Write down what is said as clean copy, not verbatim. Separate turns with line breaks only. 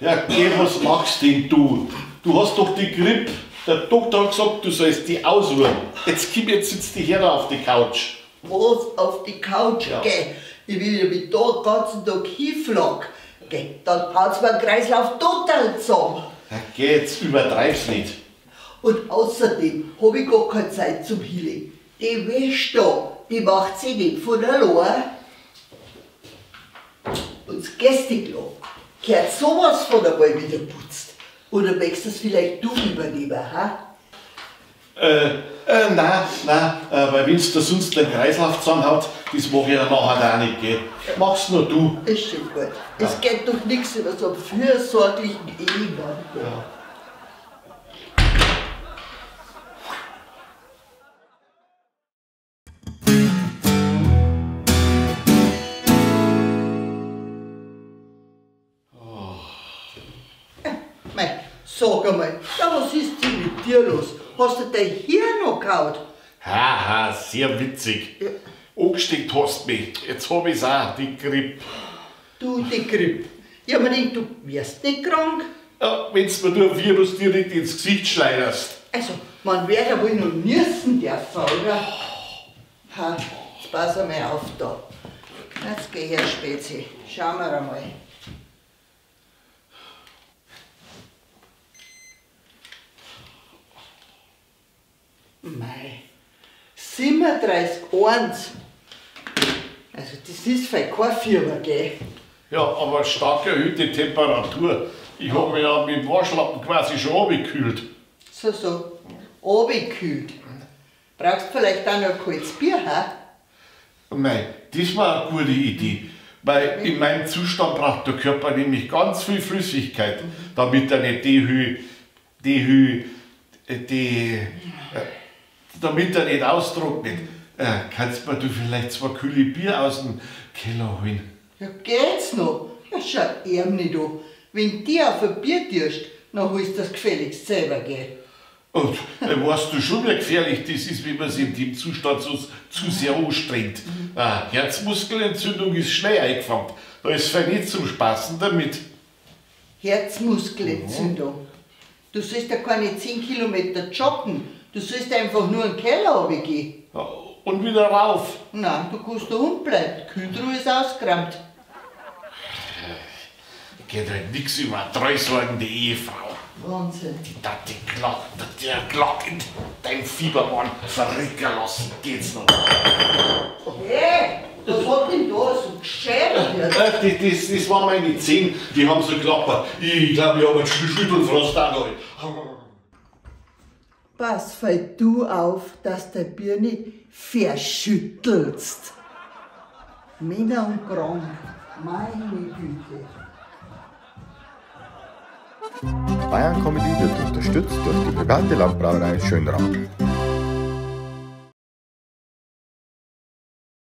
Ja, geh, was machst denn du? Du hast doch die Grippe. Der Doktor hat gesagt, du sollst die ausruhen. Jetzt komm, jetzt sitzt die her auf die Couch.
Was? Auf die Couch? Ja. Geh. Ich will ja mit da den ganzen Tag hinflagen. Geh, dann haut's mir den Kreislauf total zusammen.
Ja, geh, jetzt übertreib's nicht.
Und außerdem hab ich gar keine Zeit zum Healing. Die Wäsche da, die macht sie nicht von allein. Und das Gästeklo gehört sowas von einmal wieder putzt. Oder möchtest du das vielleicht du übernehmen, ha?
Nein, weil wenn du sonst den Kreislauf zusammenhaut, das mach ich ja nachher auch nicht, gell? Mach's nur du.
Ist schon gut. Ja. Es geht doch nichts über so einen fürsorglichen Ehemann.
Ja.
Sag einmal, ja, was ist denn mit dir los? Hast du dein Hirn noch gehauen?
Haha, sehr witzig. Ja. Angesteckt hast mich. Jetzt hab ich's auch, die Grippe.
Du, die Grippe. Ich hab mir gedacht, du wirst nicht krank.
Ja, wenn's mir nur ein Virus direkt ins Gesicht schleuderst.
Also, man wird ja wohl noch niesen dürfen, oder? Ha, jetzt pass einmal auf da. Jetzt geh her, Spezi. Schauen wir einmal. Mei, 37,1. Also das ist vielleicht kein Fieber, gell?
Ja, aber stark erhöhte Temperatur. Ich hab mich ja mit dem Waschlappen quasi schon runtergekühlt.
So, so, runtergekühlt. Brauchst vielleicht auch noch ein kaltes Bier, hä?
Mei, das war eine gute Idee. Weil in meinem Zustand braucht der Körper nämlich ganz viel Flüssigkeit, damit er nicht damit er nicht austrocknet. Kannst mir du vielleicht 2 kühle Bier aus dem Keller holen?
Ja, geht's noch? Ja, schau ihm nicht an. Wenn dir auf ein Bier tust, dann holst du das gefälligst selber, gell?
Und weißt du schon, wie gefährlich das ist, wenn man sich in dem Zustand so, zu sehr anstrengt. Herzmuskelentzündung ist schnell eingefangen. Da ist es nicht zum Spaßen damit.
Herzmuskelentzündung? Du sollst ja keine 10 Kilometer joggen. Du sollst einfach nur in den Keller runtergehen.
Ja, und wieder rauf.
Nein, du kannst da unten bleiben. Die Kühltruhe ist ausgeräumt.
Geht halt nichts über eine treusorgende Ehefrau.
Wahnsinn.
Die Tante klagt, der klagt in dein Fiebermann verrücken lassen. Geht's noch?
Hey, was hat denn da so geschert?
Das waren meine Zähne, die haben so geklappert. Ich glaube, ich habe einen Schüttelfrost auch noch.
Pass fall du auf, dass dein Bier nicht verschüttelst. Männer und krank, meine Güte.
Bayern Comedy wird unterstützt durch die private Landbrauerei Schönrath.